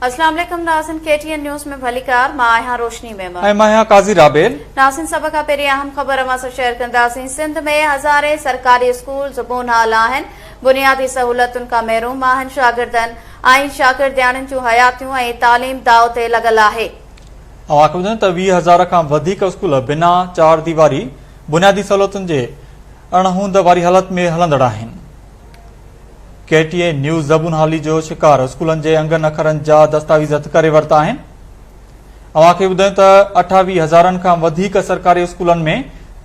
اسلام عليڪم ناظرين ڪي ٽي اين نيوز ۾ ڀليڪار مان آهيان روشني ميمڻ. ۽ مان آهيان قاضي رابيل. ناظرين سڀ کان پهرين اهم خبر اوهان سان شيئر ڪنداسين سنڌ ۾ هزارين سرڪاري اسڪول زبون حال آهن بنيادي سهولتن کان محروم آهن شاگردن ۽ شاگردياڻين جون حياتيون ۽ تعليم داء تي لڳل آهي. اوهان کي ٻڌايون ته 20 هزار کان وڌيڪ اسڪول بنا چار ديواري بنيادي سهولتن جي اڻهوند واري حالت ۾ هلندڙ آهن. ڪي ٽي اين نيوز زبون حالي جو شڪار اسڪولن جي انگن اکرن جا دستاويز هٿ ڪري ورتا آهن. اوهان کي ٻڌايون ته 28 هزارن کان وڌيڪ سرڪاري اسڪولن ۾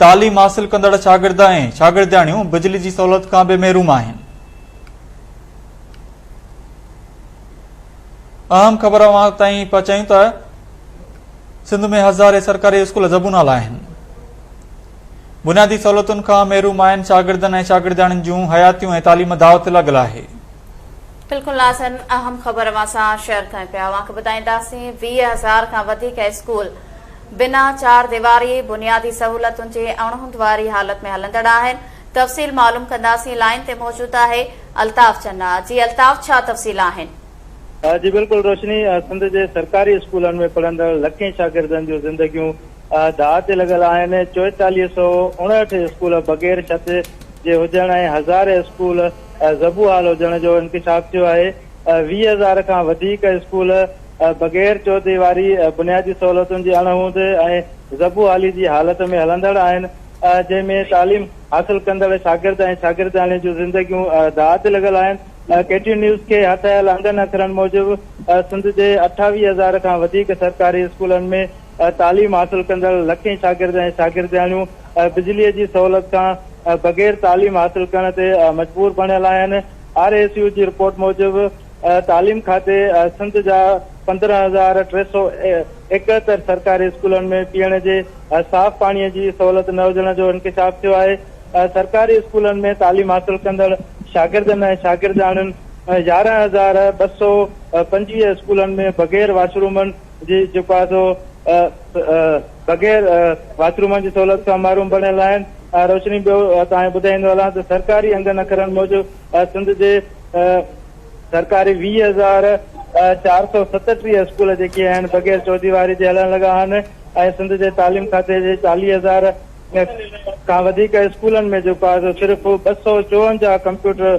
تعليم حاصل ڪندڙ شاگرد ۽ شاگردياڻيون بجلي جي سهولت کان به محروم آهن. اهم خبر اوهان تائين پهچايون ته سنڌ ۾ هزارين سرڪاري اسڪول زبون حال آهن. بنيادي سهولتن کان محروم آهن، شاگردن ۽ شاگردياڻين جون حياتيون ۽ تعليم داء تي لڳل آهي. بلڪل ناظرين اهم خبر اوهان سان شيئر ڪيون پيا اوهان کي ٻڌائينداسين 20 هزار کان وڌيڪ اسڪول بنا چار ديواري بنيادي سهولتن جي اڻهوند واري حالت ۾ هلندڙ آهن تفصيل معلوم ڪنداسين لائين تي موجود آهي الطاف چنا جي الطاف ڇا تفصيل آهن. جي بلڪل روشني سنڌ جي سرڪاري اسڪولن ۾ پڙهندڙ لکين شاگردن جون زندگيون داء تي لڳل آهن، چوئيتاليهه سئو اڻهٺ اسڪول بغير ڇت جي هجڻ ۽ هزارين اسڪول زبون حال هجڻ جو انڪشاف ٿيو آهي، 20 هزار کان وڌيڪ اسڪول بغير چوديواري، بنيادي سهولتن جي اڻهوند ۽ زبون حالي جي حالت ۾ هلندڙ آهن، جنهن ۾ تعليم حاصل ڪندڙ شاگرد ۽ شاگردياڻين جون زندگيون داء تي لڳل آهن. ڪي ٽي نيوز کي هٿ آيل انگن اکرن موجب سنڌ جي 28 هزار کان وڌيڪ سرڪاري اسڪولن ۾ تعليم حاصل ڪندڙ لکين شاگرد ۽ شاگردياڻيون بجليء جي سهولت کان بغير تعليم حاصل ڪرڻ تي مجبور بڻيل آهن. آر ايس يو جي رپورٽ موجب تعليم کاتي سنڌ جا 15371 سرڪاري اسڪولن ۾ پيئڻ جي صاف پاڻي جي سهولت نه هجڻ جو انڪشاف ٿيو آهي. سرڪاري اسڪولن ۾ تعليم حاصل ڪندڙ شاگردن ۽ شاگردياڻين 11225 اسڪولن ۾ بغير واش رومن جي جيڪو آهي سو بغير واش رومن جي سهولت کان محروم بڻيل آهن. روشني ٻيو توهان کي ٻڌائيندو هلان ته سرڪاري انگن اکرن موجب سنڌ جي سرڪاري 20437 اسڪول جيڪي آهن بغير چوديواري جي هلڻ لڳا آهن ۽ سنڌ جي تعليم کاتي جي 40000 کان وڌيڪ اسڪولن ۾ جيڪو آهي سو صرف 254 ڪمپيوٽر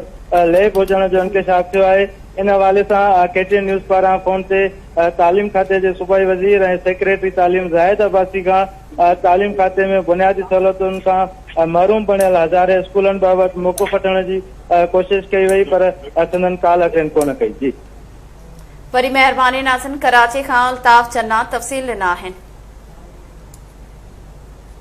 ليب هجڻ جو انڪشاف ٿيو آهي. ان حوالي سان ڪي ٽي اين نيوز پاران فون تي تعليم کاتي جي صوبائي وزير ۽ سيڪريٽري تعليم زاهد عباسي کان تعليم کاتي ۾ بنيادي سهولتن کان محروم بڻيل هزارين اسڪولن بابت موقف وٺڻ جي ڪوشش ڪئي وئي پر سندن ڪال اٽينڊ ڪونه ڪئي. جي. وڏي مهرباني ناظرين ڪراچي کان الطاف چنا تفصيل ڏنا آهن.